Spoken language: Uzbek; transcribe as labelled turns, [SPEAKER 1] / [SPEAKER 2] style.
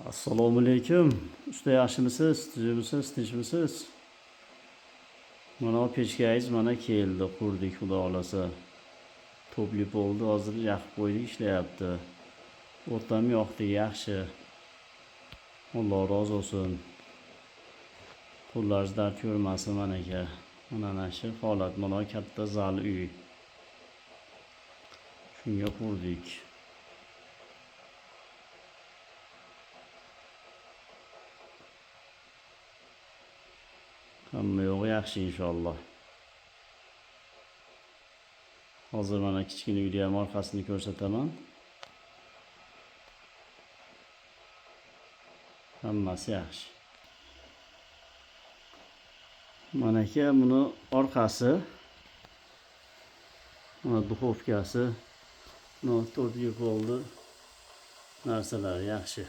[SPEAKER 1] Assalomu alaykum. Usta, yaxshimisiz? Tuzukmisiz? Tinchmisiz? Mana pechkangiz mana keldi, qurdik, xudo xohlasa. Topli bo'ldi, hozir yoqib qo'ydik, ishlayapti. O't ham yoqdik, yaxshi. Alloh rozi bo'lsin. Qo'llaringiz dard ko'rmasin, mana aka. Mana shu holat, mana katta zal uy. Shunga qurdik. Hamma yo'g'i yaxshi inshaalloh. Hozir mana kichkina uyni ham orqasini ko'rsataman. Hammasi yaxshi. Mana aka, buni orqasi. Mana duxovkasi. Mana to'rt bo'ldi. Narsalar yaxshi.